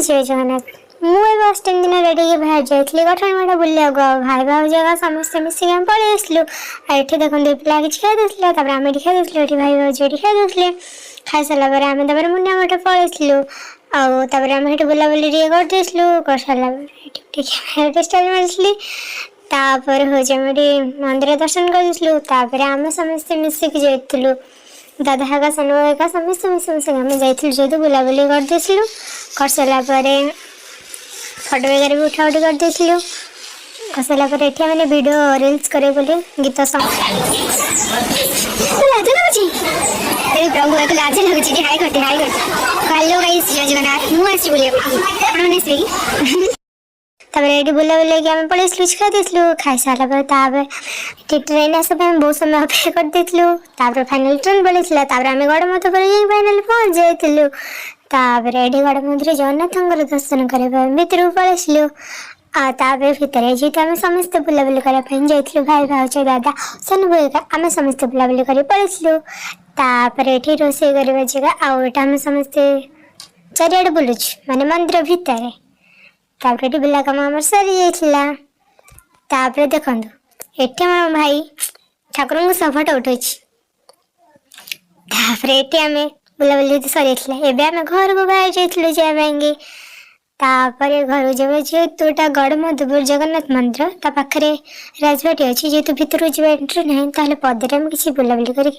ଜୟ ଜଗନ୍ନାଥ। ମୁଁ ଏବେ ଅଷ୍ଟମୀ ଦିନ ରେଡ଼ି ହେଇକି ବାହାରି ଯାଇଥିଲି ଗଠଣମେଢ଼ ବୁଲିବାକୁ। ଆଉ ଭାଇ ଭାଉଜ ସମସ୍ତେ ମିଶିକି ଆମେ ପଳେଇ ଆସିଲୁ। ଆଉ ଏଠି ଦେଖନ୍ତୁ, ପିଲା କିଛି ଖାଇ ଦେଉଥିଲେ, ତାପରେ ଆମେ ଏଠି ଖାଇ ଦେଉଥିଲୁ। ଏଠି ଭାଇ ଭାଉଜ ଏଠି ଖାଇ ଦେଉଥିଲେ। ଖାଇସାରିଲା ପରେ ଆମେ ତାପରେ ମୁନିଆ ମଠ ପଳେଇଥିଲୁ। ଆଉ ତାପରେ ଆମେ ସେଠି ବୁଲାବୁଲି ଟିକେ କରିଦେଇଥିଲୁ। କରିସାରିଲା ପରେ ଏଠି ଟିକେ ଷ୍ଟାଇଲ୍ ମାରିଥିଲି। ତାପରେ ହେଉଛି ଆମେ ଏଠି ମନ୍ଦିର ଦର୍ଶନ କରିଦେଇଥିଲୁ। ତାପରେ ଆମେ ସମସ୍ତେ ମିଶିକି ଯାଇଥିଲୁ, ଦାଦା ହେକା, ସାନ ହେକା, ସମସ୍ତେ ମିଶି ମିଶିକି ଆମେ ଯାଇଥିଲୁ। ଯେହେତୁ ବୁଲାବୁଲି କରିଦେଇଥିଲୁ, କରିସାରିଲା ପରେ ଫଟୋ ବଗେରା ବି ଉଠା ଉଠି କରିଦେଇଥିଲୁ। କରିସାରିଲା ପରେ ଏଠି ଆମେ ଭିଡ଼ିଓ ରିଲ୍ସ କରିବୁ ବୋଲି ଗୀତ ସଙ୍ଗ। ଲାଜ ଲାଗୁଛି ଏ ପ୍ରଭୁ, ଏତେ ଲାଜ ଲାଗୁଛି କି? ହାଇ କରିଦେ, ହାଇ କରିଦେ। ହ୍ୟାଲୋ ଗାଇସ୍, ଜୟ ଜଗନ୍ନାଥ। ମୁଁ ଆସିଛି ବୁଲିବାକୁ, ଆପଣମାନେ ଆସିବେ କି? ତାପରେ ଏଠି ବୁଲାବୁଲି ହେଇକି ଆମେ ପଳେଇ ଆସିଲୁ, କିଛି ଖାଇ ଦେଇଥିଲୁ। ଖାଇସାରିଲା ପରେ ତାପରେ ଏଠି ଟ୍ରେନ୍ ଆସିବା ପାଇଁ ଆମେ ବହୁତ ସମୟ ଅପେକ୍ଷା କରିଦେଇଥିଲୁ। ତାପରେ ଫାଇନାଲି ଟ୍ରେନ୍ ପଳେଇଥିଲା। ତାପରେ ଆମେ ଗଡ଼ମଧୁପୁର ଯାଇକି ଫାଇନାଲି ପହଞ୍ଚି ଯାଇଥିଲୁ। ତାପରେ ଏଠି ଗଡ଼ମଧୁରେ ଜଗନ୍ନାଥଙ୍କର ଦର୍ଶନ କରିବା ପାଇଁ ଭିତରକୁ ପଳେଇ ଆସିଲୁ। ଆଉ ତାପରେ ଭିତରେ ଯେହେତୁ ଆମେ ସମସ୍ତେ ବୁଲାବୁଲି କରିବା ପାଇଁ ଯାଇଥିଲୁ, ଭାଇ, ଭାଉଜ, ଦାଦା, ସାନ ବୋଉ ହେରିକା, ଆମେ ସମସ୍ତେ ବୁଲାବୁଲି କରି ପଳେଇଥିଲୁ। ତାପରେ ଏଠି ରୋଷେଇ କରିବା ଜାଗା। ଆଉ ଏଇଟା ଆମେ ସମସ୍ତେ ଚାରିଆଡ଼େ ବୁଲୁଛୁ, ମାନେ ମନ୍ଦିର ଭିତରେ। ତାପରେ ଏଠି ବୁଲା କାମ ଆମର ସରିଯାଇଥିଲା। ତାପରେ ଦେଖନ୍ତୁ, ଏଠି ଆମ ଭାଇ ଠାକୁରଙ୍କୁ ସହ ଫଟୋ ଉଠଉଛି। ତାପରେ ଏଠି ଆମେ ବୁଲାବୁଲି ଯେହେତୁ ସରିଯାଇଥିଲା, ଏବେ ଆମେ ଘରକୁ ବାହାରି ଯାଇଥିଲୁ ଯିବା ପାଇଁକି। ତାପରେ ଘରକୁ ଯିବା, ଯେହେତୁ ଏଇଟା ଗଡ଼ମଧୁପୁର ଜଗନ୍ନାଥ ମନ୍ଦିର, ତା ପାଖରେ ରାଜବାଟୀ ଅଛି, ଯେହେତୁ ଭିତରକୁ ଯିବା ଏଣ୍ଟ୍ରି ନାହିଁ, ତାହେଲେ ପଦରେ ଆମେ କିଛି ବୁଲାବୁଲି କରିକି